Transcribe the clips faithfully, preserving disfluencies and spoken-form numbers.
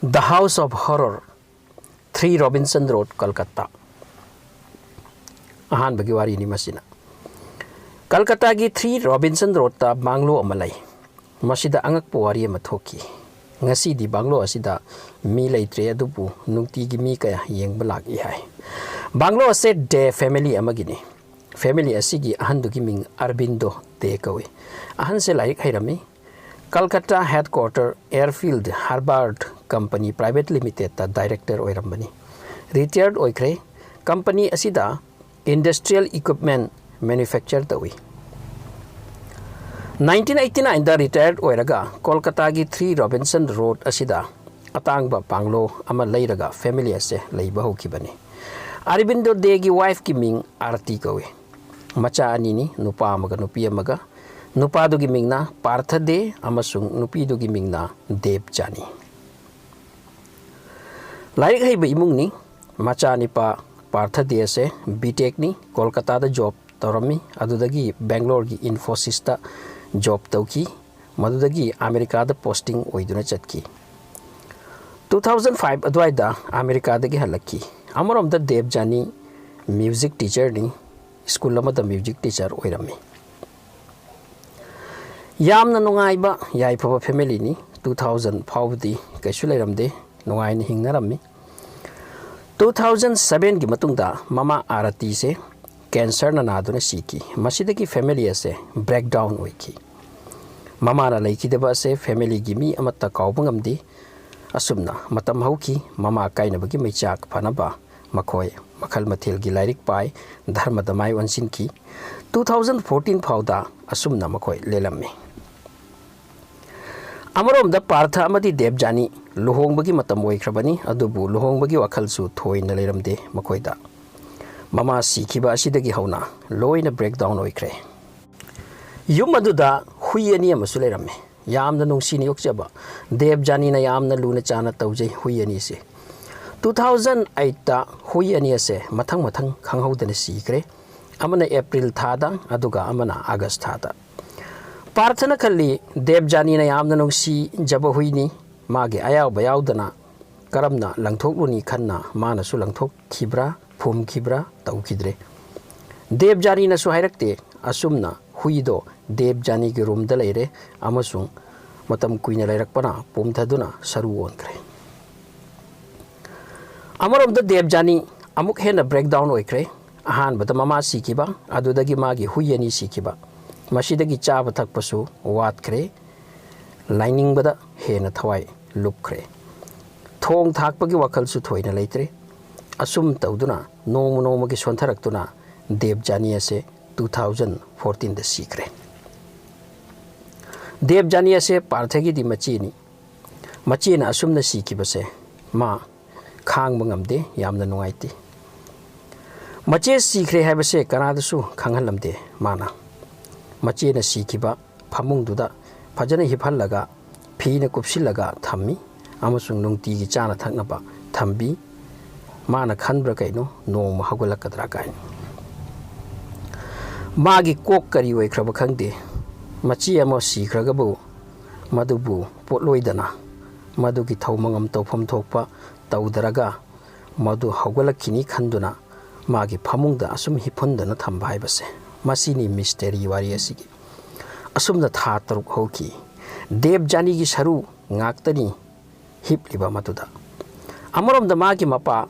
The House of Horror, Three Robinson Road, Kolkata꯫ ꯑꯍꯥꯟꯕꯒꯤ ꯋꯥꯔꯤꯅꯤ ꯃꯁꯤꯅ꯫ ꯀꯜꯀꯇꯥꯒꯤ ꯊ꯭ꯔꯤ ꯔꯣꯕꯤꯟꯁꯟ ꯔꯣꯗꯇ ꯕꯪꯒ꯭ꯂꯣ ꯑꯃ ꯂꯩ꯫ ꯃꯁꯤꯗ ꯑꯉꯛꯄ ꯋꯥꯔꯤ ꯑꯃ ꯊꯣꯛꯈꯤ꯫ ꯉꯁꯤꯗꯤ ꯕꯪꯒ꯭ꯂꯣ ꯑꯁꯤꯗ ꯃꯤ ꯂꯩꯇ꯭ꯔꯦ, ꯑꯗꯨꯕꯨ ꯅꯨꯡꯇꯤꯒꯤ ꯃꯤ ꯀꯌꯥ ꯌꯦꯡꯕ ꯂꯥꯛꯏ ꯍꯥꯏ꯫ ꯕꯪꯒ꯭ꯂꯣ ꯑꯁꯦ ꯗꯦ ꯐꯦꯃꯤꯂꯤ ꯑꯃꯒꯤꯅꯤ꯫ ꯐꯦꯃꯤꯂꯤ ꯑꯁꯤꯒꯤ ꯑꯍꯟꯗꯨꯒꯤ ꯃꯤꯡ ꯑꯔꯕꯤꯟꯗꯣ ꯗꯦ ꯀꯧꯏ꯫ ꯑꯍꯟꯁꯦ ꯂꯥꯏꯔꯤꯛ ꯍꯩꯔꯝꯃꯤ꯫ Kolkata headquarter airfield harbour company private ꯂꯤꯃꯤꯇꯦꯗꯇ ꯗꯥꯏꯔꯦꯛꯇꯔ ꯑꯣꯏꯔꯝꯕꯅꯤ꯫ ꯔꯤꯇꯥꯌꯔ ꯑꯣꯏꯈ꯭ꯔꯦ꯫ ꯀꯝꯄꯅꯤ ꯑꯁꯤꯗ ꯏꯟꯗꯁꯇ꯭ꯔꯤꯌꯦꯜ ꯏꯀ꯭ꯋꯤꯞꯃꯦꯟ ꯃꯦꯅ꯭ꯌꯨꯐꯦꯛꯆꯔ ꯇꯧꯏ꯫ ꯅꯥꯏꯟꯇꯤꯟ ꯑꯩꯠꯇꯤ ꯅꯥꯏꯟꯗ ꯔꯤꯇꯥꯌꯔ ꯑꯣꯏꯔꯒ ꯀꯣꯜꯀꯇꯥꯒꯤ ꯊ꯭ꯔꯤ ꯔꯣꯕꯤꯟꯁꯟ ꯔꯣꯗ ꯑꯁꯤꯗ ꯑꯇꯥꯡꯕ ꯕꯪꯒ꯭ꯂꯣ ꯑꯃ ꯂꯩꯔꯒ ꯐꯦꯃꯤꯂꯤ ꯑꯁꯦ ꯂꯩꯕ ꯍꯧꯈꯤꯕꯅꯤ꯫ ꯑꯔꯕꯤꯟꯗꯣ ꯗꯦꯒꯤ ꯋꯥꯏꯐꯀꯤ ꯃꯤꯡ ꯑꯥꯔꯇꯤ ꯀꯧꯏ꯫ ꯃꯆꯥ ꯑꯅꯤꯅꯤ, ꯅꯨꯄꯥ ꯑꯃꯒ ꯅꯨꯄꯤ ꯑꯃꯒ꯫ ꯅꯨꯄꯥꯗꯨꯒꯤ ꯃꯤꯡꯅ ꯄꯥꯔꯊ ꯗꯦ ꯑꯃꯁꯨꯡ ꯅꯨꯄꯤꯗꯨꯒꯤ ꯃꯤꯡꯅ ꯗꯦꯕ ꯖꯥꯅꯤ꯫ ꯂꯥꯏꯔꯤꯛ ꯍꯩꯕ ꯏꯃꯨꯡꯅꯤ꯫ ꯃꯆꯥꯅꯤꯄꯥ ꯄꯥꯔꯊ ꯗꯦ ꯑꯁꯦ ꯕꯤ ꯇꯦꯛꯅꯤ, ꯀꯣꯜꯀꯇꯥꯗ ꯖꯣꯕ ꯇꯧꯔꯝꯃꯤ꯫ ꯑꯗꯨꯗꯒꯤ ꯕꯦꯡꯒ꯭ꯂꯣꯔꯒꯤ ꯏꯟꯐꯣꯁꯤꯁꯇ ꯖꯣꯕ ꯇꯧꯈꯤ꯫ ꯃꯗꯨꯗꯒꯤ ꯑꯃꯦꯔꯤꯀꯥꯗ ꯄꯣꯁꯇꯤꯡ ꯑꯣꯏꯗꯨꯅ ꯆꯠꯈꯤ꯫ ꯇꯨ ꯊꯥꯎꯖꯟ ꯐꯥꯏꯚ ꯑꯗꯨꯋꯥꯏꯗ ꯑꯃꯦꯔꯤꯀꯥꯗꯒꯤ ꯍꯜꯂꯛꯈꯤ꯫ ꯑꯃꯔꯣꯝꯗ ꯗꯦꯕ ꯖꯥꯅꯤ ꯃ꯭ꯌꯨꯖꯤꯛ ꯇꯤꯆꯔꯅꯤ, ꯁ꯭ꯀꯨꯜ ꯑꯃꯗ ꯃ꯭ꯌꯨꯖꯤꯛ ꯇꯤꯆꯔ ꯑꯣꯏꯔꯝꯃꯤ꯫ ꯌꯥꯝꯅ ꯅꯨꯡꯉꯥꯏꯕ ꯌꯥꯏꯐꯕ ꯐꯦꯃꯤꯂꯤꯅꯤ꯫ ꯇꯨ ꯊꯥꯎꯖꯟ ꯐꯥꯎꯕꯗꯤ ꯀꯩꯁꯨ ꯂꯩꯔꯝꯗꯦ, ꯅꯨꯡꯉꯥꯏꯅ ꯍꯤꯡꯅꯔꯝꯃꯤ꯫ ꯇꯨ ꯊꯥꯎꯖꯟ ꯁꯚꯦꯟꯒꯤ ꯃꯇꯨꯡꯗ ꯃꯃꯥ ꯑꯥꯔꯇꯤꯁꯦ ꯀꯦꯟꯁꯔꯅ ꯅꯥꯗꯨꯅ ꯁꯤꯈꯤ꯫ ꯃꯁꯤꯗꯒꯤ ꯐꯦꯃꯤꯂꯤ ꯑꯁꯦ ꯕ꯭ꯔꯦꯛ ꯗꯥꯎꯟ ꯑꯣꯏꯈꯤ꯫ ꯃꯃꯥꯅ ꯂꯩꯈꯤꯗꯕ ꯑꯁꯦ ꯐꯦꯃꯤꯂꯤꯒꯤ ꯃꯤ ꯑꯃꯠꯇ ꯀꯥꯎꯕ ꯉꯝꯗꯦ꯫ ꯑꯁꯨꯝꯅ ꯃꯇꯝ ꯍꯧꯈꯤ꯫ ꯃꯃꯥ ꯀꯥꯏꯅꯕꯒꯤ ꯃꯩꯆꯥꯛ ꯐꯅꯕ ꯃꯈꯣꯏ ꯃꯈꯜ ꯃꯊꯦꯜꯒꯤ ꯂꯥꯏꯔꯤꯛ ꯄꯥꯏ, ꯙꯔꯃꯗ ꯃꯥꯏ ꯑꯣꯟꯁꯤꯟꯈꯤ꯫ ꯇꯨ ꯊꯥꯎꯖꯟ ꯐꯣꯔꯇꯤꯟ ꯐꯥꯎꯗ ꯑꯁꯨꯝꯅ ꯃꯈꯣꯏ ꯂꯦꯜꯂꯝꯃꯤ꯫ ꯑꯃꯔꯣꯝꯗ ꯄꯥꯔꯊ ꯑꯃꯗꯤ ꯗꯦꯕꯖꯥꯅꯤ ꯂꯨꯍꯣꯡꯕꯒꯤ ꯃꯇꯝ ꯑꯣꯏꯈ꯭ꯔꯕꯅꯤ, ꯑꯗꯨꯕꯨ ꯂꯨꯍꯣꯡꯕꯒꯤ ꯋꯥꯈꯜꯁꯨ ꯊꯣꯏꯅ ꯂꯩꯔꯝꯗꯦ ꯃꯈꯣꯏꯗ꯫ ꯃꯃꯥ ꯁꯤꯈꯤꯕ ꯑꯁꯤꯗꯒꯤ ꯍꯧꯅ ꯂꯣꯏꯅ ꯕ꯭ꯔꯦꯛ ꯗꯥꯎꯟ ꯑꯣꯏꯈ꯭ꯔꯦ꯫ ꯌꯨꯝ ꯑꯗꯨꯗ ꯍꯨꯏ ꯑꯅꯤ ꯑꯃꯁꯨ ꯂꯩꯔꯝꯃꯤ꯫ ꯌꯥꯝꯅ ꯅꯨꯡꯁꯤꯅ ꯌꯣꯛꯆꯕ꯫ ꯗꯦꯕꯖꯥꯅꯤꯅ ꯌꯥꯝꯅ ꯂꯨꯅ ꯆꯥꯅ ꯇꯧꯖꯩ ꯍꯨꯏ ꯑꯅꯤꯁꯦ꯫ ꯇꯨ ꯊꯥꯎꯖꯟ ꯑꯩꯠꯇ ꯍꯨꯏ ꯑꯅꯤ ꯑꯁꯦ ꯃꯊꯪ ꯃꯊꯪ ꯈꯪꯍꯧꯗꯅ ꯁꯤꯈ꯭ꯔꯦ꯫ ꯑꯃꯅ ꯑꯦꯄ꯭ꯔꯤꯜ ꯊꯥꯗ, ꯑꯗꯨꯒ ꯑꯃꯅ ꯑꯥꯒꯁ ꯊꯥꯗ꯫ ꯄꯥꯔꯊꯅ ꯈꯜꯂꯤ, ꯗꯦꯕꯖꯥꯅꯤꯅ ꯌꯥꯝꯅ ꯅꯨꯡꯁꯤꯖꯕ ꯍꯨꯏꯅꯤ, ꯃꯥꯒꯤ ꯑꯌꯥꯎꯕ ꯌꯥꯎꯗꯅ ꯀꯔꯝꯅ ꯂꯪꯊꯣꯛꯂꯨꯅꯤ ꯈꯟꯅ ꯃꯥꯅꯁꯨ ꯂꯪꯊꯣꯛꯈꯤꯕ꯭ꯔꯥ, ꯐꯨꯝꯈꯤꯕ꯭ꯔꯥ ꯇꯧꯈꯤꯗ꯭ꯔꯦ꯫ ꯗꯦꯕꯖꯥꯅꯤꯅꯁꯨ ꯍꯥꯏꯔꯛꯇꯦ꯫ ꯑꯁꯨꯝꯅ ꯍꯨꯏꯗꯣ ꯗꯦꯕꯖꯥꯅꯤꯒꯤ ꯔꯨꯝꯗ ꯂꯩꯔꯦ ꯑꯃꯁꯨꯡ ꯃꯇꯝ ꯀꯨꯏꯅ ꯂꯩꯔꯛꯄꯅ ꯄꯣꯝꯊꯗꯨꯅ ꯁꯔꯨ ꯑꯣꯟꯈ꯭ꯔꯦ꯫ ꯑꯃꯔꯣꯝꯗ ꯗꯦꯕꯖꯥꯅꯤ ꯑꯃꯨꯛ ꯍꯦꯟꯅ breakdown ꯑꯣꯏꯈ꯭ꯔꯦ꯫ ꯑꯍꯥꯟꯕꯗ ꯃꯃꯥ ꯁꯤꯈꯤꯕ, ꯑꯗꯨꯗꯒꯤ ꯃꯥꯒꯤ ꯍꯨꯏ ꯑꯅꯤ ꯁꯤꯈꯤꯕ꯫ ꯃꯁꯤꯗꯒꯤ ꯆꯥꯕ ꯊꯛꯄꯁꯨ ꯋꯥꯠꯈ꯭ꯔꯦ꯫ ꯂꯥꯏꯅꯤꯡꯕꯗ ꯍꯦꯟꯅ ꯊꯋꯥꯏ ꯂꯨꯞꯈ꯭ꯔꯦ꯫ ꯊꯣꯡ ꯊꯥꯛꯄꯒꯤ ꯋꯥꯈꯜꯁꯨ ꯊꯣꯏꯅ ꯂꯩꯇ꯭ꯔꯦ꯫ ꯑꯁꯨꯝ ꯇꯧꯗꯨꯅ ꯅꯣꯡꯃ ꯅꯣꯡꯃꯒꯤ ꯁꯣꯟꯊꯔꯛꯇꯨꯅ ꯗꯦꯕꯖꯥꯅꯤ ꯑꯁꯦ two thousand fourteenꯗ ꯁꯤꯈ꯭ꯔꯦ꯫ ꯗꯦꯕꯖꯥꯅꯤ ꯑꯁꯦ ꯄꯥꯔꯊꯒꯤꯗꯤ ꯃꯆꯦꯅꯤ꯫ ꯃꯆꯦꯅ ꯑꯁꯨꯝꯅ ꯁꯤꯈꯤꯕꯁꯦ ꯃꯥ ꯈꯥꯡꯕ ꯉꯝꯗꯦ, ꯌꯥꯝꯅ ꯅꯨꯡꯉꯥꯏꯇꯦ꯫ ꯃꯆꯦ ꯁꯤꯈ꯭ꯔꯦ ꯍꯥꯏꯕꯁꯦ ꯀꯅꯥꯗꯁꯨ ꯈꯪꯍꯜꯂꯝꯗꯦ꯫ ꯃꯥꯅ ꯃꯆꯦꯅ ꯁꯤꯈꯤꯕ ꯐꯃꯨꯡꯗꯨꯗ ꯐꯖꯅ ꯍꯤꯞꯍꯜꯂꯒ, ꯐꯤꯅ ꯀꯨꯞꯁꯤꯜꯂꯒ ꯊꯝꯃꯤ ꯑꯃꯁꯨꯡ ꯅꯨꯡꯇꯤꯒꯤ ꯆꯥꯅ ꯊꯛꯅꯕ ꯊꯝꯕꯤ꯫ ꯃꯥꯅ ꯈꯟꯕ꯭ꯔꯥ ꯀꯩꯅꯣ, ꯅꯣꯡꯃ ꯍꯧꯒꯠꯂꯛꯀꯗ꯭ꯔꯥ ꯀꯥꯏꯅ꯫ ꯃꯥꯒꯤ ꯀꯣꯛ ꯀꯔꯤ ꯑꯣꯏꯈ꯭ꯔꯕ ꯈꯪꯗꯦ, ꯃꯆꯦ ꯑꯃ ꯁꯤꯈ꯭ꯔꯒꯕꯨ ꯃꯗꯨꯕꯨ ꯄꯣꯠꯂꯣꯏꯗꯅ ꯃꯗꯨꯒꯤ ꯊꯧꯃꯉꯝ ꯇꯧꯐꯝ ꯊꯣꯛꯄ ꯇꯧꯗꯔꯒ ꯃꯗꯨ ꯍꯧꯒꯠꯂꯛꯈꯤꯅꯤ ꯈꯟꯗꯨꯅ ꯃꯥꯒꯤ ꯐꯃꯨꯡꯗ ꯑꯁꯨꯝ ꯍꯤꯞꯍꯟꯗꯅ ꯊꯝꯕ ꯍꯥꯏꯕꯁꯦ, ꯃꯁꯤꯅꯤ ꯃꯤꯁꯇꯦꯔꯤ ꯋꯥꯔꯤ ꯑꯁꯤꯒꯤ꯫ ꯑꯁꯨꯝꯅ ꯊꯥ ꯇꯔꯨꯛ ꯍꯧꯈꯤ꯫ ꯗꯦꯕꯖꯥꯅꯤꯒꯤ ꯁꯔꯨ ꯉꯥꯛꯇꯅꯤ ꯍꯤꯞꯂꯤꯕ ꯃꯗꯨꯗ꯫ ꯑꯃꯔꯣꯝꯗ ꯃꯥꯒꯤ ꯃꯄꯥ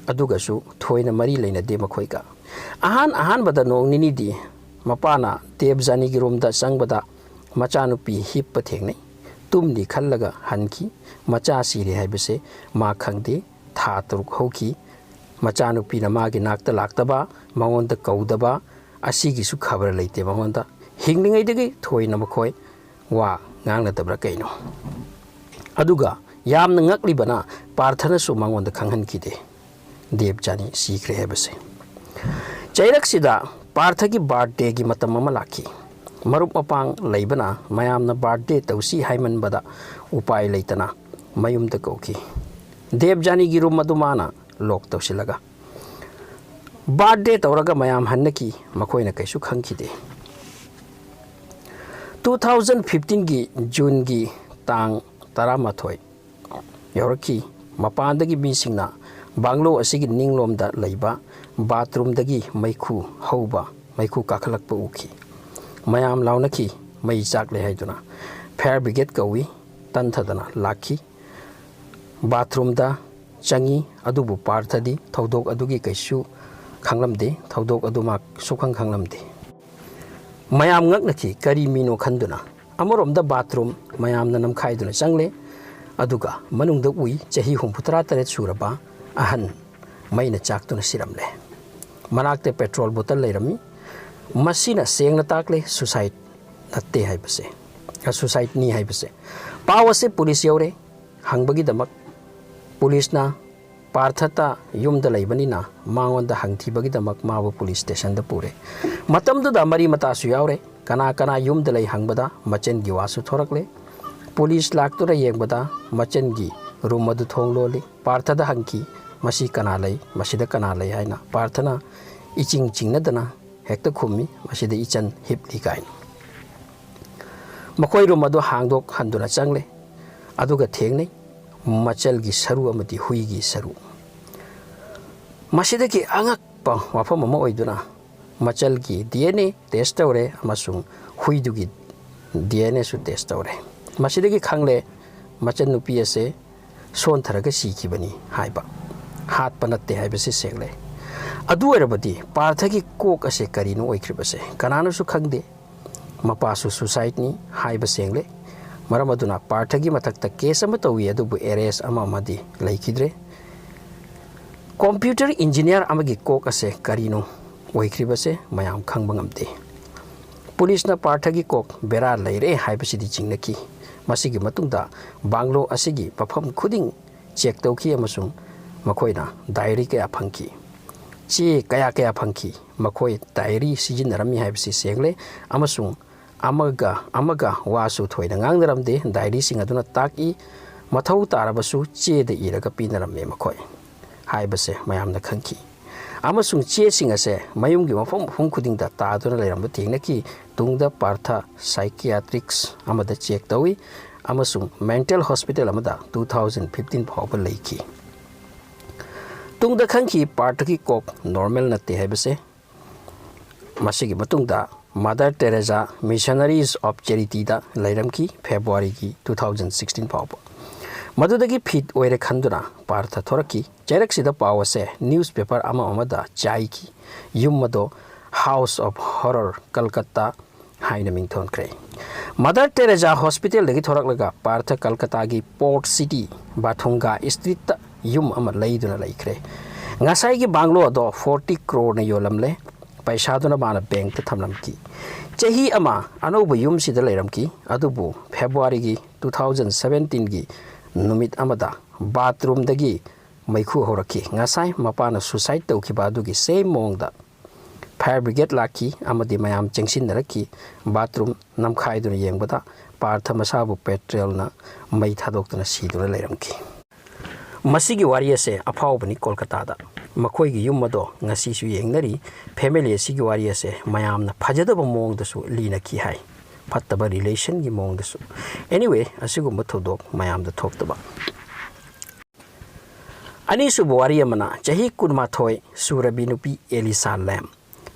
ꯑꯗꯨꯒꯁꯨ ꯊꯣꯏꯅ ꯃꯔꯤ ꯂꯩꯅꯗꯦ ꯃꯈꯣꯏꯒ꯫ ꯑꯍꯥꯟ ꯑꯍꯥꯟꯕꯗ ꯅꯣꯡ ꯅꯤꯅꯤꯗꯤ ꯃꯄꯥꯅ ꯗꯦꯕꯖꯥꯅꯤꯒꯤ ꯔꯨꯝꯗ ꯆꯪꯕꯗ ꯃꯆꯥꯅꯨꯄꯤ ꯍꯤꯞꯄ ꯊꯦꯡꯅꯩ꯫ ꯇꯨꯝꯅꯤ ꯈꯜꯂꯒ ꯍꯟꯈꯤ꯫ ꯃꯆꯥ ꯁꯤꯔꯦ ꯍꯥꯏꯕꯁꯦ ꯃꯥ ꯈꯪꯗꯦ꯫ ꯊꯥ ꯇꯔꯨꯛ ꯍꯧꯈꯤ꯫ ꯃꯆꯥꯅꯨꯄꯤꯅ ꯃꯥꯒꯤ ꯅꯥꯛꯇ ꯂꯥꯛꯇꯕ, ꯃꯉꯣꯟꯗ ꯀꯧꯗꯕ, ꯑꯁꯤꯒꯤꯁꯨ ꯈꯕꯔ ꯂꯩꯇꯦ ꯃꯉꯣꯟꯗ꯫ ꯍꯤꯡꯂꯤꯉꯩꯗꯒꯤ ꯊꯣꯏꯅ ꯃꯈꯣꯏ ꯋꯥ ꯉꯥꯡꯅꯗꯕ꯭ꯔꯥ ꯀꯩꯅꯣ? ꯑꯗꯨꯒ ꯌꯥꯝꯅ ꯉꯛꯂꯤꯕꯅ, ꯄꯥꯔꯊꯅꯁꯨ ꯃꯉꯣꯟꯗ ꯈꯪꯍꯟꯈꯤꯗꯦ ꯗꯦꯕꯖꯥꯅꯤ ꯁꯤꯈ꯭ꯔꯦ ꯍꯥꯏꯕꯁꯦ꯫ ꯆꯩꯔꯛꯁꯤꯗ ꯄꯥꯔꯊꯒꯤ ꯕꯥꯔꯊꯗꯦꯒꯤ ꯃꯇꯝ ꯑꯃ ꯂꯥꯛꯈꯤ꯫ ꯃꯔꯨꯞ ꯃꯄꯥꯡ ꯂꯩꯕꯅ ꯃꯌꯥꯝꯅ ꯕꯥꯔꯊꯗꯦ ꯇꯧꯁꯤ ꯍꯥꯏꯃꯟꯕꯗ ꯎꯄꯥꯏ ꯂꯩꯇꯅ ꯃꯌꯨꯝꯗ ꯀꯧꯈꯤ꯫ ꯗꯦꯕꯖꯥꯅꯤꯒꯤ ꯔꯨꯝ ꯑꯗꯨ ꯃꯥꯅ ꯂꯣꯛ ꯇꯧꯁꯤꯜꯂꯒ ꯕꯥꯔꯊꯗꯦ ꯇꯧꯔꯒ ꯃꯌꯥꯝ ꯍꯟꯅꯈꯤ꯫ ꯃꯈꯣꯏꯅ ꯀꯩꯁꯨ ꯈꯪꯈꯤꯗꯦ꯫ Two thousand fifteenꯒꯤ Juneꯒꯤ ꯇꯥꯡ ꯇꯔꯥꯃꯥꯊꯣꯏ ꯌꯧꯔꯛꯈꯤ꯫ ꯃꯄꯥꯟꯗꯒꯤ ꯃꯤꯁꯤꯡꯅ ꯕꯪꯒ꯭ꯂꯣ ꯑꯁꯤꯒꯤ ꯅꯤꯡꯂꯣꯝꯗ ꯂꯩꯕ ꯕꯥꯊꯔꯨꯝꯗꯒꯤ ꯃꯩꯈꯨ ꯍꯧꯕ, ꯃꯩꯈꯨ ꯀꯥꯈꯠꯂꯛꯄ ꯎꯈꯤ꯫ ꯃꯌꯥꯝ ꯂꯥꯎꯅꯈꯤ, "ꯃꯩ ꯆꯥꯛꯂꯦ" ꯍꯥꯏꯗꯨꯅ꯫ ꯐꯥꯌꯔ ꯕ꯭ꯔꯤꯒꯦꯗ ꯀꯧꯏ, ꯇꯟꯊꯗꯅ ꯂꯥꯛꯈꯤ꯫ ꯕꯥꯊꯔꯨꯝꯗ ꯆꯪꯉꯤ, ꯑꯗꯨꯕꯨ ꯄꯥꯔꯊꯗꯤ ꯊꯧꯗꯣꯛ ꯑꯗꯨꯒꯤ ꯀꯩꯁꯨ ꯈꯪꯂꯝꯗꯦ, ꯊꯧꯗꯣꯛ ꯑꯗꯨ ꯃꯍꯥꯛ ꯁꯨꯛꯈꯪ ꯈꯪꯂꯝꯗꯦ꯫ ꯃꯌꯥꯝ ꯉꯛꯅꯈꯤ, ꯀꯔꯤ ꯃꯤꯅꯣ ꯈꯟꯗꯨꯅ꯫ ꯑꯃꯔꯣꯝꯗ ꯕꯥꯊꯔꯨꯝ ꯃꯌꯥꯝꯅ ꯅꯝꯈꯥꯏꯗꯨꯅ ꯆꯪꯂꯦ, ꯑꯗꯨꯒ ꯃꯅꯨꯡꯗ ꯎꯏ, ꯆꯍꯤ ꯍꯨꯝꯐꯨꯇꯔꯥ ꯇꯔꯦꯠ ꯁꯨꯔꯕ ꯑꯍꯟ ꯃꯩꯅ ꯆꯥꯛꯇꯨꯅ ꯁꯤꯔꯝꯂꯦ꯫ ꯃꯅꯥꯛꯇ ꯄꯦꯇ꯭ꯔꯣꯜ ꯕꯣꯇꯜ ꯂꯩꯔꯝꯃꯤ꯫ ꯃꯁꯤꯅ ꯁꯦꯡꯅ ꯇꯥꯛꯂꯦ ꯁꯨꯁꯥꯏꯠ ꯅꯠꯇꯦ ꯍꯥꯏꯕꯁꯦ, ꯑ, ꯁꯨꯁꯥꯏꯠꯅꯤ ꯍꯥꯏꯕꯁꯦ꯫ ꯄꯥꯎ ꯑꯁꯤ ꯄꯨꯂꯤꯁ ꯌꯧꯔꯦ꯫ ꯍꯪꯕꯒꯤꯗꯃꯛ ꯄꯨꯂꯤꯁꯅ ꯄꯥꯔꯊꯇ ꯌꯨꯝꯗ ꯂꯩꯕꯅꯤꯅ ꯃꯉꯣꯟꯗ ꯍꯪꯊꯤꯕꯒꯤꯗꯃꯛ ꯃꯥꯕꯨ ꯄꯨꯂꯤꯁ ꯁ꯭ꯇꯦꯁꯟꯗ ꯄꯨꯔꯦ꯫ ꯃꯇꯝꯗꯨꯗ ꯃꯔꯤ ꯃꯇꯥꯁꯨ ꯌꯥꯎꯔꯦ꯫ ꯀꯅꯥ ꯀꯅꯥ ꯌꯨꯝꯗ ꯂꯩ ꯍꯪꯕꯗ ꯃꯆꯟꯒꯤ ꯋꯥꯁꯨ ꯊꯣꯔꯛꯂꯦ꯫ ꯄꯨꯂꯤꯁ ꯂꯥꯛꯇꯨꯅ ꯌꯦꯡꯕꯗ ꯃꯆꯟꯒꯤ ꯔꯨꯝ ꯑꯗꯨ ꯊꯣꯡ ꯂꯣꯜꯂꯤ꯫ ꯄꯥꯔꯊꯗ ꯍꯪꯈꯤ, "ꯃꯁꯤ ꯀꯅꯥ ꯂꯩ? ꯃꯁꯤꯗ ꯀꯅꯥ ꯂꯩ?" ꯍꯥꯏꯅ꯫ ꯄꯥꯔꯊꯅ ꯏꯆꯤꯡ ꯆꯤꯡꯅꯗꯅ ꯍꯦꯛꯇ ꯈꯨꯝꯃꯤ, "ꯃꯁꯤꯗ ꯏꯆꯟ ꯍꯤꯞꯂꯤ" ꯀꯥꯏꯅ꯫ ꯃꯈꯣꯏ ꯔꯨꯝ ꯑꯗꯨ ꯍꯥꯡꯗꯣꯛꯍꯟꯗꯨꯅ ꯆꯪꯂꯦ꯫ ꯑꯗꯨꯒ ꯊꯦꯡꯅꯩ ꯃꯆꯜꯒꯤ ꯁꯔꯨ ꯑꯃꯗꯤ ꯍꯨꯏꯒꯤ ꯁꯔꯨ꯫ ꯃꯁꯤꯗꯒꯤ ꯑꯉꯛꯄ ꯋꯥꯐꯝ ꯑꯃ ꯑꯣꯏꯗꯨꯅ ꯃꯆꯜꯒꯤ ꯗꯤ ꯑꯦꯟ ꯑꯦ ꯇꯦꯁ ꯇꯧꯔꯦ ꯑꯃꯁꯨꯡ ꯍꯨꯏꯗꯨꯒꯤ ꯗꯤ ꯑꯦꯟ ꯑꯦꯁꯨ ꯇꯦꯁ ꯇꯧꯔꯦ꯫ ꯃꯁꯤꯗꯒꯤ ꯈꯪꯂꯦ ꯃꯆꯟꯅꯨꯄꯤ ꯑꯁꯦ ꯁꯣꯟꯊꯔꯒ ꯁꯤꯈꯤꯕꯅꯤ ꯍꯥꯏꯕ, ꯍꯥꯠꯄ ꯅꯠꯇꯦ ꯍꯥꯏꯕꯁꯤ ꯁꯦꯡꯂꯦ꯫ ꯑꯗꯨ ꯑꯣꯏꯔꯕꯗꯤ ꯄꯥꯔꯊꯒꯤ ꯀꯣꯛ ꯑꯁꯦ ꯀꯔꯤꯅꯣ ꯑꯣꯏꯈ꯭ꯔꯤꯕꯁꯦ? ꯀꯅꯥꯅꯁꯨ ꯈꯪꯗꯦ꯫ ꯃꯄꯥꯁꯨ ꯁꯨꯁꯥꯏꯠꯅꯤ ꯍꯥꯏꯕ ꯁꯦꯡꯂꯦ꯫ ꯃꯔꯝ ꯑꯗꯨꯅ ꯄꯥꯔꯊꯒꯤ ꯃꯊꯛꯇ ꯀꯦꯁ ꯑꯃ ꯇꯧꯏ, ꯑꯗꯨꯕꯨ ꯑꯦꯔꯦꯁ ꯑꯃ ꯑꯃꯗꯤ ꯂꯩꯈꯤꯗ꯭ꯔꯦ꯫ ꯀꯝꯄ꯭ꯌꯨꯇꯔ ꯏꯟꯖꯤꯅꯤꯌꯥꯔ ꯑꯃꯒꯤ ꯀꯣꯛ ꯑꯁꯦ ꯀꯔꯤꯅꯣ ꯑꯣꯏꯈ꯭ꯔꯤꯕꯁꯦ ꯃꯌꯥꯝ ꯈꯪꯕ ꯉꯝꯗꯦ꯫ ꯄꯨꯂꯤꯁꯅ ꯄꯥꯔꯊꯒꯤ ꯀꯣꯛ ꯕꯦꯔꯥ ꯂꯩꯔꯦ ꯍꯥꯏꯕꯁꯤꯗꯤ ꯆꯤꯡꯅꯈꯤ꯫ ꯃꯁꯤꯒꯤ ꯃꯇꯨꯡꯗ ꯕꯪꯒ꯭ꯂꯣ ꯑꯁꯤꯒꯤ ꯃꯐꯝ ꯈꯨꯗꯤꯡ ꯆꯦꯛ ꯇꯧꯈꯤ ꯑꯃꯁꯨꯡ ꯃꯈꯣꯏꯅ ꯗꯥꯏꯔꯤ ꯀꯌꯥ ꯐꯪꯈꯤ꯫ ꯆꯦ ꯀꯌꯥ ꯀꯌꯥ ꯐꯪꯈꯤ꯫ ꯃꯈꯣꯏ ꯗꯥꯏꯔꯤ ꯁꯤꯖꯤꯟꯅꯔꯝꯃꯤ ꯍꯥꯏꯕꯁꯤ ꯁꯦꯡꯂꯦ ꯑꯃꯁꯨꯡ ꯑꯃꯒ ꯑꯃꯒ ꯋꯥꯁꯨ ꯊꯣꯏꯅ ꯉꯥꯡꯅꯔꯝꯗꯦ꯫ ꯗꯥꯏꯔꯤꯁꯤꯡ ꯑꯗꯨꯅ ꯇꯥꯛꯏ, ꯃꯊꯧ ꯇꯥꯔꯕꯁꯨ ꯆꯦꯗ ꯏꯔꯒ ꯄꯤꯅꯔꯝꯃꯤ ꯃꯈꯣꯏ ꯍꯥꯏꯕꯁꯦ ꯃꯌꯥꯝꯅ ꯈꯪꯈꯤ꯫ ꯑꯃꯁꯨꯡ ꯆꯦꯁꯤꯡ ꯑꯁꯦ ꯃꯌꯨꯝꯒꯤ ꯃꯐꯝ ꯃꯐꯝ ꯈꯨꯗꯤꯡꯗ ꯇꯥꯗꯨꯅ ꯂꯩꯔꯝꯕ ꯊꯦꯡꯅꯈꯤ꯫ ꯇꯨꯡꯗ ꯄꯥꯔꯊ ꯁꯥꯏꯀꯤꯌꯥꯇ꯭ꯔꯤꯛꯁ ꯑꯃꯗ ꯆꯦꯛ ꯇꯧꯏ꯫ ꯑꯃꯁꯨꯡ mental hospital ꯑꯃꯗ two thousand fifteen ꯐꯥꯎꯕ ꯂꯩꯈꯤ꯫ ꯇꯨꯡꯗ ꯈꯪꯈꯤ ꯄꯥꯔꯊꯀꯤ ꯀꯣꯛ normal ꯅꯠꯇꯦ ꯍꯥꯏꯕꯁꯦ꯫ ꯃꯁꯤꯒꯤ ꯃꯇꯨꯡꯗ Mother Teresa Missionaries of Charityꯗ ꯂꯩꯔꯝꯈꯤ, Februaryꯒꯤ two thousand sixteen ꯐꯥꯎꯕ꯫ ꯃꯗꯨꯗꯒꯤ ꯐꯤꯠ ꯑꯣꯏꯔꯦ ꯈꯟꯗꯨꯅ ꯄꯥꯔꯊ ꯊꯣꯔꯛꯈꯤ꯫ ꯆꯩꯔꯛꯁꯤꯗ ꯄꯥꯎ ꯑꯁꯦ newspaper ꯑꯃ ꯑꯃꯗ ꯆꯥꯏꯈꯤ꯫ ꯌꯨꯝ ꯑꯗꯣ House of Horror, Calcutta ꯍꯥꯏꯅ ꯃꯤꯡꯊꯣꯟꯈ꯭ꯔꯦ꯫ Mother Teresa hospitalꯗꯒꯤ ꯊꯣꯔꯛꯂꯒ Partha ꯀꯜꯀꯇꯥꯒꯤ Port City, Bathunga Streetꯇ ꯌꯨꯝ ꯑꯃ ꯂꯩꯗꯨꯅ ꯂꯩꯈ꯭ꯔꯦ꯫ ꯉꯁꯥꯏꯒꯤ bungalow ꯑꯗꯣ forty croreꯅ ꯌꯣꯜꯂꯝꯂꯦ꯫ ꯄꯩꯁꯥꯗꯨꯅ ꯃꯥꯅ bankꯇ ꯊꯝꯂꯝꯈꯤ꯫ ꯆꯍꯤ ꯑꯃ ꯑꯅꯧꯕ ꯌꯨꯝꯁꯤꯗ ꯂꯩꯔꯝꯈꯤ꯫ ꯑꯗꯨꯕꯨ Februaryꯒꯤ two thousand seventeenꯒꯤ ꯅꯨꯃꯤꯠ ꯑꯃꯗ bathroomꯗꯒꯤ ꯃꯩꯈꯨ ꯍꯧꯔꯛꯈꯤ꯫ ꯉꯁꯥꯏ ꯃꯄꯥꯅ suicide ꯇꯧꯈꯤꯕ ꯑꯗꯨꯒꯤ same ꯃꯑꯣꯡꯗ fire brigade ꯂꯥꯛꯈꯤ ꯑꯃꯗꯤ ꯃꯌꯥꯝ ꯆꯪꯁꯤꯟꯅꯔꯛꯈꯤ꯫ Bathroom ꯅꯝꯈꯥꯏꯗꯨꯅ ꯌꯦꯡꯕꯗ ꯄꯥꯔꯊ ꯃꯁꯥꯕꯨ petrolꯅ ꯃꯩ ꯊꯥꯗꯣꯛꯇꯨꯅ ꯁꯤꯗꯨꯅ ꯂꯩꯔꯝꯈꯤ꯫ ꯃꯁꯤꯒꯤ ꯋꯥꯔꯤ ꯑꯁꯦ ꯑꯐꯥꯎꯕꯅꯤ ꯀꯣꯜꯀꯇꯥꯗ꯫ ꯃꯈꯣꯏꯒꯤ ꯌꯨꯝ ꯑꯗꯣ ꯉꯁꯤꯁꯨ ꯌꯦꯡꯅꯔꯤ꯫ Family ꯑꯁꯤꯒꯤ ꯋꯥꯔꯤ ꯑꯁꯦ ꯃꯌꯥꯝꯅ ꯐꯖꯗꯕ ꯃꯑꯣꯡꯗꯁꯨ ꯂꯤꯅꯈꯤ ꯍꯥꯏ, ꯐꯠꯇꯕ relationꯒꯤ ꯃꯑꯣꯡꯗꯁꯨ꯫ Anyway, ꯑꯁꯤꯒꯨꯝꯕ ꯊꯧꯗꯣꯛ ꯃꯌꯥꯝꯗ ꯊꯣꯛꯇꯕ꯫ ꯑꯅꯤꯁꯨꯕ ꯋꯥꯔꯤ ꯑꯃꯅ, ꯆꯍꯤ ꯀꯨꯟꯃꯥꯊꯣꯏ ꯁꯨꯔꯕꯤ ꯅꯨꯄꯤ Elisa Lam,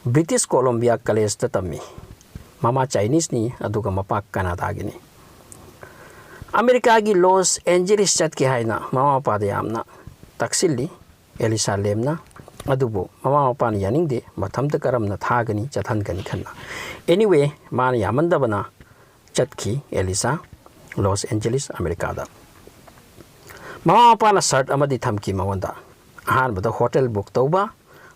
British Columbia Collegeꯇ ꯇꯝꯃꯤ꯫ ꯃꯃꯥ Chineseꯅꯤ, ꯑꯗꯨꯒ ꯃꯄꯥ ꯀꯅꯥꯗꯥꯒꯤꯅꯤ꯫ ꯑꯃꯦꯔꯤꯀꯥꯒꯤ Los Angeles ꯆꯠꯀꯦ ꯍꯥꯏꯅ ꯃꯃꯥ ꯃꯄꯥꯗ ꯌꯥꯝꯅ ꯇꯛꯁꯤꯜꯂꯤ Elisa Lamꯅ꯫ ꯑꯗꯨꯕꯨ ꯃꯃꯥ ꯃꯄꯥꯅ ꯌꯥꯅꯤꯡꯗꯦ, ꯃꯊꯟꯇ ꯀꯔꯝꯅ ꯊꯥꯒꯅꯤ, ꯆꯠꯍꯟꯒꯅꯤ ꯈꯟꯅ꯫ Anyway, ꯃꯥꯅ ꯌꯥꯃꯟꯗꯕꯅ ꯆꯠꯈꯤ Elisa Los Angeles, ꯑꯃꯦꯔꯤꯀꯥꯗ꯫ ꯃꯃꯥ ꯃꯄꯥꯅ shirt ꯑꯃꯗꯤ ꯊꯝꯈꯤ ꯃꯉꯣꯟꯗ꯫ ꯑꯍꯥꯟꯕꯗ hotel book ꯇꯧꯕ,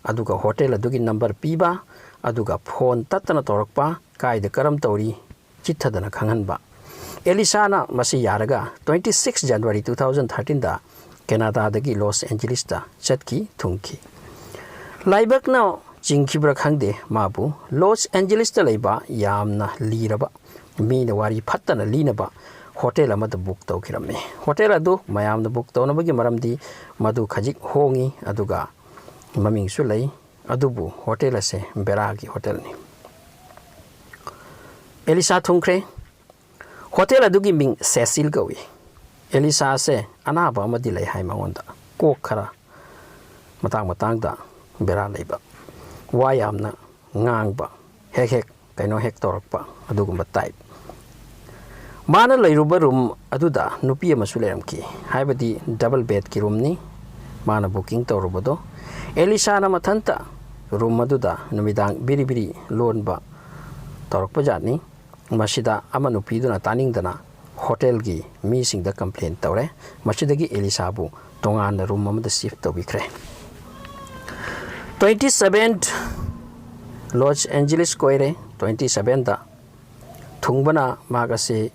ꯑꯗꯨꯒ hotel ꯑꯗꯨꯒꯤ number ꯄꯤꯕ, ꯑꯗꯨꯒ phone ꯇꯠꯇꯅ ꯇꯧꯔꯛꯄ, ꯀꯥꯏꯗ ꯀꯔꯝ ꯇꯧꯔꯤ, ꯆꯤꯠꯊꯗꯅ ꯈꯪꯍꯟꯕ꯫ Elisꯥꯅ ꯃꯁꯤ ꯌꯥꯔꯒ twenty six January two thousand thirteenꯗ ꯀꯦꯅꯥꯗꯥꯗꯒꯤ Los Angelesꯇ ꯆꯠꯈꯤ, ꯊꯨꯡꯈꯤ꯫ ꯂꯥꯏꯕꯛꯅ ꯆꯤꯡꯈꯤꯕ꯭ꯔꯥ ꯈꯪꯗꯦ, ꯃꯥꯕꯨ Los Angelesꯇ ꯂꯩꯕ ꯌꯥꯝꯅ ꯂꯤꯔꯕ, ꯃꯤꯅ ꯋꯥꯔꯤ ꯐꯠꯇꯅ ꯂꯤꯅꯕ hotel ꯑꯃꯗ book ꯇꯧꯈꯤꯔꯝꯃꯤ꯫ Hotel ꯑꯗꯨ ꯃꯌꯥꯝꯅ book ꯇꯧꯅꯕꯒꯤ ꯃꯔꯝꯗꯤ ꯃꯗꯨ ꯈꯖꯤꯛ ꯍꯣꯡꯉꯤ, ꯑꯗꯨꯒ ꯃꯃꯤꯡꯁꯨ ꯂꯩ꯫ ꯑꯗꯨꯕꯨ hotel ꯑꯁꯦ ꯕꯦꯔꯥꯒꯤ hotelꯅꯤ꯫ Elisa ꯊꯨꯡꯈ꯭ꯔꯦ꯫ ꯍꯣꯇꯦꯜ ꯑꯗꯨꯒꯤ ꯃꯤꯡ ꯁꯦꯁꯤꯜ ꯀꯧꯏ꯫ ꯑꯦꯂꯤꯁꯥꯁꯦ ꯑꯅꯥꯕ ꯑꯃꯗꯤ ꯂꯩ ꯍꯥꯏ ꯃꯉꯣꯟꯗ꯫ ꯀꯣꯛ ꯈꯔ ꯃꯇꯥꯡ ꯃꯇꯥꯡꯗ ꯕꯦꯔꯥ ꯂꯩꯕ, ꯋꯥ ꯌꯥꯝꯅ ꯉꯥꯡꯕ, ꯍꯦꯛ ꯍꯦꯛ ꯀꯩꯅꯣ ꯍꯦꯛ ꯇꯧꯔꯛꯄ, ꯑꯗꯨꯒꯨꯝꯕ ꯇꯥꯏꯞ꯫ ꯃꯥꯅ ꯂꯩꯔꯨꯕ ꯔꯨꯝ ꯑꯗꯨꯗ ꯅꯨꯄꯤ ꯑꯃꯁꯨ ꯂꯩꯔꯝꯈꯤ, ꯍꯥꯏꯕꯗꯤ ꯗꯕꯜ ꯕꯦꯗꯀꯤ ꯔꯨꯝꯅꯤ ꯃꯥꯅ ꯕꯨꯀꯤꯡ ꯇꯧꯔꯨꯕꯗꯣ꯫ ꯑꯦꯂꯤꯁꯥꯅ ꯃꯊꯟꯇ ꯔꯨꯝ ꯑꯗꯨꯗ ꯅꯨꯃꯤꯗꯥꯡ ꯕꯤꯔꯤ ꯕꯤꯔꯤ ꯂꯣꯟꯕ ꯇꯧꯔꯛꯄꯖꯥꯠꯅꯤ꯫ ꯃꯁꯤꯗ ꯑꯃ ꯅꯨꯄꯤꯗꯨꯅ ꯇꯥꯅꯤꯡꯗꯅ ꯍꯣꯇꯦꯜꯒꯤ ꯃꯤꯁꯤꯡꯗ ꯀꯝꯄ꯭ꯂꯦꯟ ꯇꯧꯔꯦ꯫ ꯃꯁꯤꯗꯒꯤ ꯑꯦꯂꯤꯁꯥꯕꯨ ꯇꯣꯉꯥꯟꯅ ꯔꯨꯝ ꯑꯃꯗ ꯁꯤꯐ ꯇꯧꯕꯤꯈ꯭ꯔꯦ꯫ ꯇ꯭ꯋꯦꯟꯇꯤ ꯁꯕꯦꯟ ꯂꯣꯁ ꯑꯦꯟꯖꯦꯂꯤꯁ ꯀꯣꯏꯔꯦ꯫ ꯇ꯭ꯋꯦꯟꯇꯤ ꯁꯕꯦꯟꯗ ꯊꯨꯡꯕꯅ ꯃꯍꯥꯛ ꯑꯁꯤ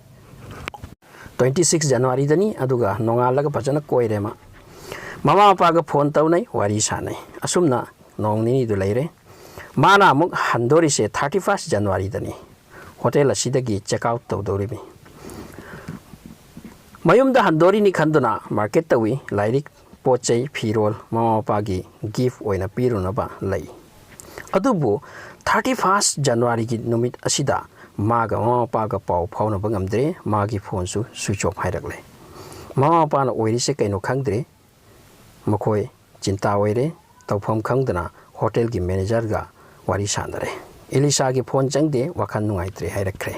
ꯇ꯭ꯋꯦꯟꯇꯤ ꯁꯤꯛꯁ ꯖꯅꯋꯥꯔꯤꯗꯅꯤ, ꯑꯗꯨꯒ ꯅꯣꯡꯉꯥꯜꯂꯒ ꯐꯖꯅ ꯀꯣꯏꯔꯦ ꯃꯥ꯫ ꯃꯃꯥ ꯃꯄꯥꯒ ꯐꯣꯟ ꯇꯧꯅꯩ, ꯋꯥꯔꯤ ꯁꯥꯟꯅꯩ꯫ ꯑꯁꯨꯝꯅ ꯅꯣꯡ ꯅꯤꯅꯤꯗꯨ ꯂꯩꯔꯦ꯫ ꯃꯥꯅ ꯑꯃꯨꯛ ꯍꯟꯗꯣꯔꯤꯁꯦ ꯊꯥꯔꯇꯤ ꯐꯥꯔꯁ ꯖꯅꯋꯥꯔꯤꯗꯅꯤ꯫ ꯍꯣꯇꯦꯜ ꯑꯁꯤꯗꯒꯤ ꯆꯦꯛ ꯑꯥꯎꯠ ꯇꯧꯗꯧꯔꯤꯕꯅꯤ꯫ ꯃꯌꯨꯝꯗ ꯍꯟꯗꯣꯔꯤꯅꯤ ꯈꯟꯗꯨꯅ ꯃꯥꯔꯀꯦꯠ ꯇꯧꯏ꯫ ꯂꯥꯏꯔꯤꯛ, ꯄꯣꯠ ꯆꯩ, ꯐꯤꯔꯣꯜ, ꯃꯃꯥ ꯃꯄꯥꯒꯤ ꯒꯤꯐ ꯑꯣꯏꯅ ꯄꯤꯔꯨꯅꯕ ꯂꯩ꯫ ꯑꯗꯨꯕꯨ ꯊꯥꯔꯇꯤ ꯐꯥꯔꯁ ꯖꯅꯋꯥꯔꯤꯒꯤ ꯅꯨꯃꯤꯠ ꯑꯁꯤꯗ ꯃꯥꯒ ꯃꯃꯥ ꯃꯄꯥꯒ ꯄꯥꯎ ꯐꯥꯎꯅꯕ ꯉꯝꯗ꯭ꯔꯦ꯫ ꯃꯥꯒꯤ ꯐꯣꯟꯁꯨ ꯁ꯭ꯋꯤꯆ ꯑꯣꯐ ꯍꯥꯏꯔꯛꯂꯦ꯫ ꯃꯃꯥ ꯃꯄꯥꯅ ꯑꯣꯏꯔꯤꯁꯦ ꯀꯩꯅꯣ ꯈꯪꯗ꯭ꯔꯦ꯫ ꯃꯈꯣꯏ ꯆꯤꯟꯇꯥ ꯑꯣꯏꯔꯦ꯫ ꯇꯧꯐꯝ ꯈꯪꯗꯅ ꯍꯣꯇꯦꯜꯒꯤ ꯃꯦꯅꯦꯖꯔꯒ ꯋꯥꯔꯤ ꯁꯥꯟꯅꯔꯦ꯫ ꯑꯦꯂꯤꯁꯥꯒꯤ ꯐꯣꯟ ꯆꯪꯗꯦ, ꯋꯥꯈꯜ ꯅꯨꯡꯉꯥꯏꯇ꯭ꯔꯦ ꯍꯥꯏꯔꯛꯈ꯭ꯔꯦ꯫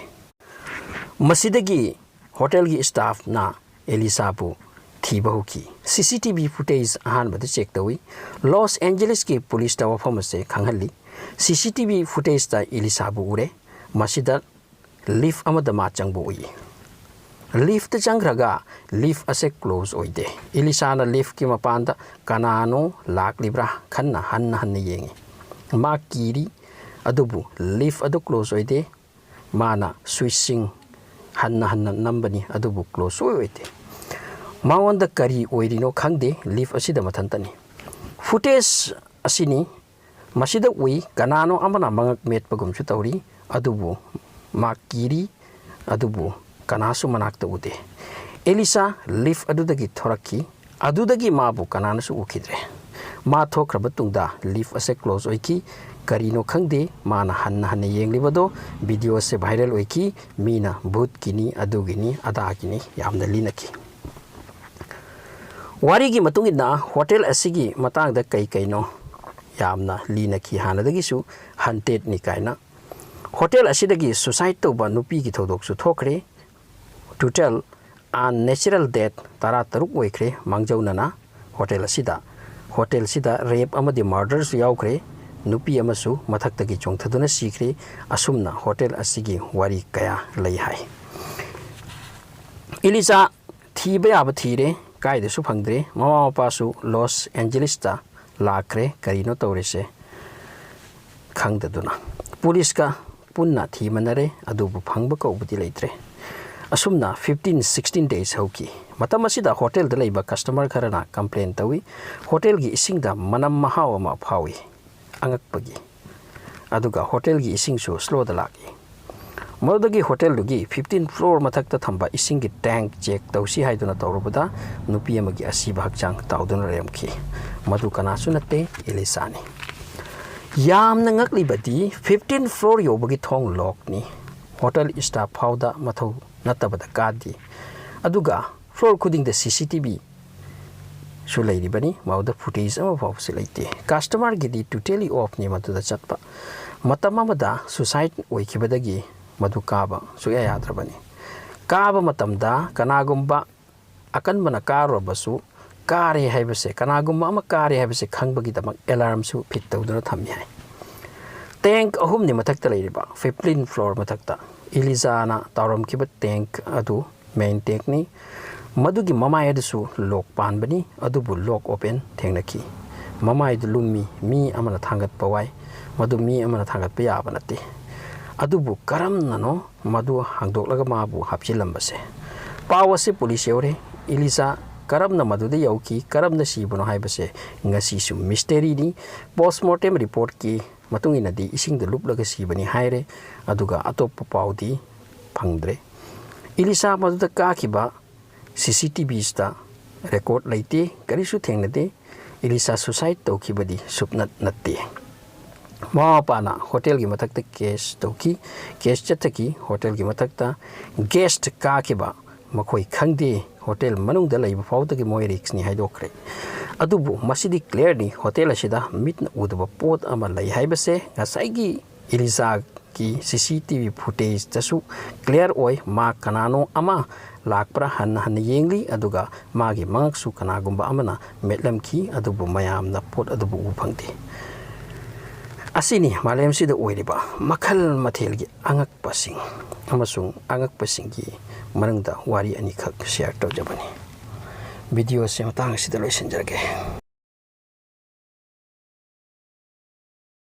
ꯃꯁꯤꯗꯒꯤ ꯍꯣꯇꯦꯜꯒꯤ ꯁ꯭ꯇꯥꯐꯅ ꯑꯦꯂꯤꯁꯥꯕꯨ ꯊꯤꯕ ꯍꯧꯈꯤ꯫ ꯁꯤ ꯁꯤ ꯇꯤ ꯚꯤ ꯐꯨꯇꯦꯖ ꯑꯍꯥꯟꯕꯗ ꯆꯦꯛ ꯇꯧꯏ꯫ ꯂꯣꯁ ꯑꯦꯟꯖꯦꯂꯤꯁꯀꯤ ꯄꯨꯂꯤꯁꯇ ꯋꯥꯐꯝ ꯑꯁꯦ ꯈꯪꯍꯜꯂꯤ꯫ ꯁꯤ ꯁꯤ ꯇꯤ ꯚꯤ ꯐꯨꯇꯦꯖꯇ ꯑꯦꯂꯤꯁꯥꯕꯨ ꯎꯔꯦ꯫ ꯃꯁꯤꯗ ꯂꯤꯐ ꯑꯃꯗ ꯃꯥ ꯆꯪꯕ ꯎꯏ꯫ ꯂꯤꯐꯇ ꯆꯪꯈ꯭ꯔꯒ ꯂꯤꯐ ꯑꯁꯦ ꯀ꯭ꯂꯣꯖ ꯑꯣꯏꯗꯦ꯫ ꯑꯦꯂꯤꯁꯥꯅ ꯂꯤꯐꯀꯤ ꯃꯄꯥꯟꯗ ꯀꯅꯥꯅꯣ ꯂꯥꯛꯂꯤꯕ꯭ꯔꯥ ꯈꯟꯅ ꯍꯟꯅ ꯍꯟꯅ ꯌꯦꯡꯉꯤ꯫ ꯃꯥ ꯀꯤꯔꯤ, ꯑꯗꯨꯕꯨ ꯂꯤꯐ ꯑꯗꯨ ꯀ꯭ꯂꯣꯖ ꯑꯣꯏꯗꯦ꯫ ꯃꯥꯅ ꯁ꯭ꯋꯤꯆꯁꯤꯡ ꯍꯟꯅ ꯍꯟꯅ ꯅꯝꯕꯅꯤ, ꯑꯗꯨꯕꯨ ꯀ꯭ꯂꯣꯖ ꯁꯨꯡꯑꯣꯏ ꯑꯣꯏꯗꯦ꯫ ꯃꯉꯣꯟꯗ ꯀꯔꯤ ꯑꯣꯏꯔꯤꯅꯣ ꯈꯪꯗꯦ, ꯂꯤꯐ ꯑꯁꯤꯗ ꯃꯊꯟꯇꯅꯤ꯫ ꯐꯨꯇꯦꯖ ꯑꯁꯤꯅꯤ꯫ ꯃꯁꯤꯗ ꯎꯏ, ꯀꯅꯥꯅꯣ ꯑꯃꯅ ꯃꯉꯛ ꯃꯦꯠꯄꯒꯨꯝꯁꯨ ꯇꯧꯔꯤ, ꯑꯗꯨꯕꯨ ꯃꯥ ꯀꯤꯔꯤ, ꯑꯗꯨꯕꯨ ꯀꯅꯥꯁꯨ ꯃꯅꯥꯛꯇ ꯎꯗꯦ꯫ ꯑꯦꯂꯤꯁꯥ ꯂꯤꯐ ꯑꯗꯨꯗꯒꯤ ꯊꯣꯔꯛꯈꯤ꯫ ꯑꯗꯨꯗꯒꯤ ꯃꯥꯕꯨ ꯀꯅꯥꯅꯁꯨ ꯎꯈꯤꯗ꯭ꯔꯦ꯫ ꯃꯥ ꯊꯣꯛꯈ꯭ꯔꯕ ꯇꯨꯡꯗ ꯂꯤꯐ ꯑꯁꯦ ꯀ꯭ꯂꯣꯖ ꯑꯣꯏꯈꯤ꯫ ꯀꯔꯤꯅꯣ ꯈꯪꯗꯦ, ꯃꯥꯅ ꯍꯟꯅ ꯍꯟꯅ ꯌꯦꯡꯂꯤꯕꯗꯣ꯫ ꯚꯤꯗꯤꯑꯣꯁꯦ ꯚꯥꯏꯔꯦꯜ ꯑꯣꯏꯈꯤ꯫ ꯃꯤꯅ ꯚꯨꯠꯀꯤꯅꯤ, ꯑꯗꯨꯒꯤꯅꯤ, ꯑꯗꯥꯒꯤꯅꯤ ꯌꯥꯝꯅ ꯂꯤꯅꯈꯤ꯫ ꯋꯥꯔꯤꯒꯤ ꯃꯇꯨꯡ ꯏꯟꯅ ꯍꯣꯇꯦꯜ ꯑꯁꯤꯒꯤ ꯃꯇꯥꯡꯗ ꯀꯩ ꯀꯩꯅꯣ ꯌꯥꯝꯅ ꯂꯤꯅꯈꯤ꯫ ꯍꯥꯟꯅꯗꯒꯤꯁꯨ ꯍꯟꯇꯦꯠꯅꯤ ꯀꯥꯏꯅ ꯍꯣꯇꯦꯜ ꯑꯁꯤꯗꯒꯤ ꯁꯨꯁꯥꯏꯠ ꯇꯧꯕ ꯅꯨꯄꯤꯒꯤ ꯊꯧꯗꯣꯛꯁꯨ ꯊꯣꯛꯈ꯭ꯔꯦ꯫ ꯇꯣꯇꯦꯜ ꯑꯟꯅꯦꯆꯔꯦꯜ ꯗꯦꯠ ꯇꯔꯥꯇꯔꯨꯛ ꯑꯣꯏꯈ꯭ꯔꯦ ꯃꯥꯡꯖꯧꯅꯅ ꯍꯣꯇꯦꯜ ꯑꯁꯤꯗ꯫ ꯍꯣꯇꯦꯜꯁꯤꯗ ꯔꯦꯞ ꯑꯃꯗꯤ ꯃꯔꯗꯔꯁꯨ ꯌꯥꯎꯈ꯭ꯔꯦ꯫ ꯅꯨꯄꯤ ꯑꯃꯁꯨ ꯃꯊꯛꯇꯒꯤ ꯆꯣꯡꯊꯗꯨꯅ ꯁꯤꯈ꯭ꯔꯦ꯫ ꯑꯁꯨꯝꯅ ꯍꯣꯇꯦꯜ ꯑꯁꯤꯒꯤ ꯋꯥꯔꯤ ꯀꯌꯥ ꯂꯩ ꯍꯥꯏ꯫ ꯏꯂꯤꯖꯥ ꯊꯤꯕ ꯌꯥꯕ ꯊꯤꯔꯦ, ꯀꯥꯏꯗꯁꯨ ꯐꯪꯗ꯭ꯔꯦ꯫ ꯃꯃꯥ ꯃꯄꯥꯁꯨ ꯂꯣꯁ ꯑꯦꯟꯖꯦꯂꯤꯁꯇ ꯂꯥꯛꯈ꯭ꯔꯦ꯫ ꯀꯔꯤꯅꯣ ꯇꯧꯔꯤꯁꯦ ꯈꯪꯗꯗꯨꯅ꯫ ꯄꯨꯂꯤꯁꯀ ꯄꯨꯟꯅ ꯊꯤꯃꯟꯅꯔꯦ, ꯑꯗꯨꯕꯨ ꯐꯪꯕ ꯀꯧꯕꯗꯤ ꯂꯩꯇ꯭ꯔꯦ꯫ ꯑꯁꯨꯝꯅ ꯐꯤꯐꯇꯤꯟ ꯁꯤꯛꯁꯇꯤꯟ ꯗꯦꯖ ꯍꯧꯈꯤ꯫ ꯃꯇꯝ ꯑꯁꯤꯗ ꯍꯣꯇꯦꯜꯗ ꯂꯩꯕ ꯀꯁꯇꯃꯔ ꯈꯔꯅ ꯀꯝꯄ꯭ꯂꯦꯟ ꯇꯧꯏ, ꯍꯣꯇꯦꯜꯒꯤ ꯏꯁꯤꯡꯗ ꯃꯅꯝ ꯃꯍꯥꯎ ꯑꯃ ꯐꯥꯎꯏ꯫ ꯑꯉꯛꯄꯒꯤ꯫ ꯑꯗꯨꯒ ꯍꯣꯇꯦꯜꯒꯤ ꯏꯁꯤꯡꯁꯨ ꯁ꯭ꯂꯣꯗ ꯂꯥꯛꯏ꯫ ꯃꯗꯨꯗꯒꯤ ꯍꯣꯇꯦꯜꯗꯨꯒꯤ ꯐꯤꯐꯇꯤꯟ ꯐ꯭ꯂꯣꯔ ꯃꯊꯛꯇ ꯊꯝꯕ ꯏꯁꯤꯡꯒꯤ ꯇꯦꯡꯛ ꯆꯦꯛ ꯇꯧꯁꯤ ꯍꯥꯏꯗꯨꯅ ꯇꯧꯔꯨꯕꯗ, ꯅꯨꯄꯤ ꯑꯃꯒꯤ ꯑꯁꯤꯕ ꯍꯛꯆꯥꯡ ꯇꯥꯎꯗꯨꯅ ꯂꯩꯔꯝꯈꯤ꯫ ꯃꯗꯨ ꯀꯅꯥꯁꯨ ꯅꯠꯇꯦ, ꯏꯂꯤꯁꯥꯅꯤ꯫ ꯌꯥꯝꯅ ꯉꯛꯂꯤꯕꯗꯤ, ꯐꯤꯐꯇꯤꯟ ꯐ꯭ꯂꯣꯔ ꯌꯧꯕꯒꯤ ꯊꯣꯡ ꯂꯣꯛꯅꯤ꯫ ꯍꯣꯇꯦꯜ ꯁ꯭ꯇꯥꯐ ꯐꯥꯎꯗ ꯃꯊꯧ ꯅꯠꯇꯕꯗ ꯀꯥꯗꯦ꯫ ꯑꯗꯨꯒ ꯐ꯭ꯂꯣꯔ ꯈꯨꯗꯤꯡꯗ ꯁꯤ ꯁꯤ ꯇꯤ ꯚꯤ ꯁꯨ ꯂꯩꯔꯤꯕꯅꯤ, ꯃꯗꯨꯗ ꯐꯨꯇꯦꯖ ꯑꯃ ꯐꯥꯎꯕꯁꯨ ꯂꯩꯇꯦ꯫ ꯀꯁꯇꯃꯔꯒꯤꯗꯤ ꯇꯣꯇꯦꯂꯤ ꯑꯣꯐꯅꯤ ꯃꯗꯨꯗ ꯆꯠꯄ꯫ ꯃꯇꯝ ꯑꯃꯗ ꯁꯨꯁꯥꯏꯠ ꯑꯣꯏꯈꯤꯕꯗꯒꯤ ꯃꯗꯨ ꯀꯥꯕ ꯁꯨꯛꯌꯥ ꯌꯥꯗ꯭ꯔꯕꯅꯤ꯫ ꯀꯥꯕ ꯃꯇꯝꯗ ꯀꯅꯥꯒꯨꯝꯕ ꯑꯀꯟꯕꯅ ꯀꯥꯔꯨꯔꯕꯁꯨ, ꯀꯥꯔꯦ ꯍꯥꯏꯕꯁꯦ, ꯀꯅꯥꯒꯨꯝꯕ ꯑꯃ ꯀꯥꯔꯦ ꯍꯥꯏꯕꯁꯦ ꯈꯪꯕꯒꯤꯗꯃꯛ ꯑꯦꯂꯥꯔꯝꯁꯨ ꯐꯤꯠ ꯇꯧꯗꯨꯅ ꯊꯝꯃꯤ ꯍꯥꯏ꯫ ꯇꯦꯡꯛ ꯑꯍꯨꯝꯅꯤ ꯃꯊꯛꯇ ꯂꯩꯔꯤꯕ, ꯐꯤꯐꯇꯤꯟ ꯐ꯭ꯂꯣꯔ ꯃꯊꯛꯇ꯫ ꯏꯂꯤꯖꯥꯅ ꯇꯥꯎꯔꯝꯈꯤꯕ ꯇꯦꯡꯛ ꯑꯗꯨ ꯃꯦꯟ ꯇꯦꯡꯛꯅꯤ꯫ ꯃꯗꯨꯒꯤ ꯃꯃꯥꯏ ꯑꯗꯨꯁꯨ ꯂꯣꯛ ꯄꯥꯟꯕꯅꯤ, ꯑꯗꯨꯕꯨ ꯂꯣꯛ ꯑꯣꯄꯦꯟ ꯊꯦꯡꯅꯈꯤ꯫ ꯃꯃꯥꯏꯗꯨ ꯂꯨꯝꯃꯤ, ꯃꯤ ꯑꯃꯅ ꯊꯥꯡꯒꯠꯄ ꯋꯥꯏ꯫ ꯃꯗꯨ ꯃꯤ ꯑꯃꯅ ꯊꯥꯡꯒꯠꯄ ꯌꯥꯕ ꯅꯠꯇꯦ꯫ ꯑꯗꯨꯕꯨ ꯀꯔꯝꯅꯅꯣ ꯃꯗꯨ ꯍꯥꯡꯗꯣꯛꯂꯒ ꯃꯥꯕꯨ ꯍꯥꯞꯆꯤꯜꯂꯝꯕꯁꯦ? ꯄꯥꯎ ꯑꯁꯤ ꯄꯨꯂꯤꯁ ꯌꯧꯔꯦ꯫ ꯏꯂꯤꯖꯥ ꯀꯔꯝꯅ ꯃꯗꯨꯗ ꯌꯧꯈꯤ, ꯀꯔꯝꯅ ꯁꯤꯕꯅꯣ ꯍꯥꯏꯕꯁꯦ ꯉꯁꯤꯁꯨ ꯃꯤꯁꯇꯦꯔꯤꯅꯤ꯫ ꯄꯣꯁꯃꯣꯔꯇꯦꯝ ꯔꯤꯄꯣꯔꯠꯀꯤ ꯃꯇꯨꯡ ꯏꯟꯅꯗꯤ ꯏꯁꯤꯡꯗ ꯂꯨꯞꯂꯒ ꯁꯤꯕꯅꯤ ꯍꯥꯏꯔꯦ, ꯑꯗꯨꯒ ꯑꯇꯣꯞꯄ ꯄꯥꯎꯗꯤ ꯐꯪꯗ꯭ꯔꯦ꯫ ꯏꯂꯤꯁꯥ ꯃꯗꯨꯗ ꯀꯥꯈꯤꯕ ꯁꯤ ꯁꯤ ꯇꯤ ꯚꯤꯁꯇ ꯔꯦꯀꯣꯔꯠ ꯂꯩꯇꯦ, ꯀꯔꯤꯁꯨ ꯊꯦꯡꯅꯗꯦ꯫ ꯏꯂꯤꯁꯥ ꯁꯨꯁꯥꯏꯠ ꯇꯧꯈꯤꯕꯗꯤ ꯁꯨꯞꯅꯠ ꯅꯠꯇꯦ꯫ ꯃꯃꯥ ꯃꯄꯥꯅ ꯍꯣꯇꯦꯜꯒꯤ ꯃꯊꯛꯇ ꯀꯦꯁ ꯇꯧꯈꯤ꯫ ꯀꯦꯁ ꯆꯠꯊꯈꯤ꯫ ꯍꯣꯇꯦꯜꯒꯤ ꯃꯊꯛꯇ ꯒꯦꯁ ꯀꯥꯈꯤꯕ ꯃꯈꯣꯏ ꯈꯪꯗꯦ꯫ ꯍꯣꯇꯦꯜ ꯃꯅꯨꯡꯗ ꯂꯩꯕ ꯐꯥꯎꯗꯒꯤ ꯃꯣꯏ ꯔꯤꯛꯁꯅꯤ ꯍꯥꯏꯗꯣꯛꯈ꯭ꯔꯦ꯫ ꯑꯗꯨꯕꯨ ꯃꯁꯤꯗꯤ ꯀ꯭ꯂꯤꯌꯔꯅꯤ, ꯍꯣꯇꯦꯜ ꯑꯁꯤꯗ ꯃꯤꯠꯅ ꯎꯗꯕ ꯄꯣꯠ ꯑꯃ ꯂꯩ ꯍꯥꯏꯕꯁꯦ ꯉꯁꯥꯏꯒꯤ ꯏꯂꯤꯖꯥꯒꯤ ꯁꯤ ꯁꯤ ꯇꯤ ꯚꯤ ꯐꯨꯇꯦꯖꯇꯁꯨ ꯀ꯭ꯂꯤꯌꯔ ꯑꯣꯏ꯫ ꯃꯥ ꯀꯅꯥꯅꯣ ꯑꯃ ꯂꯥꯛꯄ꯭ꯔꯥ ꯍꯟꯅ ꯍꯟꯅ ꯌꯦꯡꯂꯤ, ꯑꯗꯨꯒ ꯃꯥꯒꯤ ꯃꯉꯛꯁꯨ ꯀꯅꯥꯒꯨꯝꯕ ꯑꯃꯅ ꯃꯦꯠꯂꯝꯈꯤ, ꯑꯗꯨꯕꯨ ꯃꯌꯥꯝꯅ ꯄꯣꯠ ꯑꯗꯨꯕꯨ ꯎꯕ ꯐꯪꯗꯦ꯫ ꯑꯁꯤꯅꯤ ꯃꯥꯂꯦꯝꯁꯤꯗ ꯑꯣꯏꯔꯤꯕ ꯃꯈꯜ ꯃꯊꯦꯜꯒꯤ ꯑꯉꯛꯄꯁꯤꯡ ꯑꯃꯁꯨꯡ ꯑꯉꯛꯄꯁꯤꯡꯒꯤ ꯃꯅꯨꯡꯗ ꯋꯥꯔꯤ ꯑꯅꯤꯈꯛ ꯁꯤꯌꯔ ꯇꯧꯖꯕꯅꯤ꯫ ꯚꯤꯗꯤꯑꯣꯁꯦ ꯃꯇꯥꯡ ꯑꯁꯤꯗ ꯂꯣꯏꯁꯤꯟꯖꯔꯒꯦ꯫